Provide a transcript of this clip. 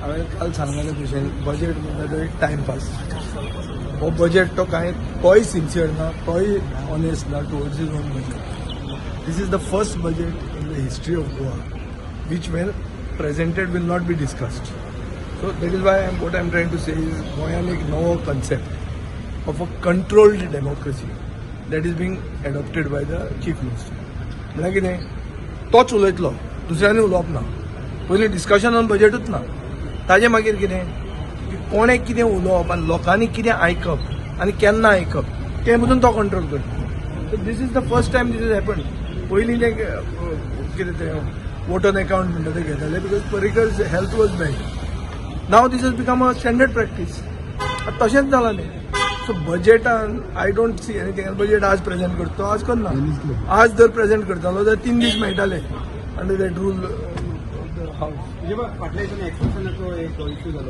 हांवें काल सांगलेलें भशेन, बजेट म्हणटा तो एक टायमपास. हो बजेट तो कांय तोय सिन्सियर ना, तोय ऑनेस्ट ना towards his own budget. This is the first budget in the history of Goa which, when presented, will not be discussed. So that is why what I am trying to say is गोंयान एक नवो concept of a controlled democracy that is being adopted by the Chief Minister. म्हळ्यार कितें, तोच उलयतलो, दुसऱ्यांनी उलोवप ना. पयलीं डिस्कशन ऑन बजेटूच ना. ताजे मागीर कितें की कोणें कितें उलोवप आनी लोकांनी कितें आयकप आनी केन्ना आयकप तें पसून तो कंट्रोल करता. So this is the first time this is happen. पयलीं तें कितें तें वोट ऑन अकाउंट म्हणटा तें घेताले because Parrikar's health was bad. Now this has become a standard practice. तशेंच जालां तें. सो बजेटान I don't see anything. Budget आज प्रेझेंट करता तो आज करना. आज जर प्रेझेंट करतालो जाल्यार 3 दीस मेळटाले under that rule house. म्हणजे बघ, फाटल्या दिसांनी एक्सप्रेशनाचो एक इश्यू जालो.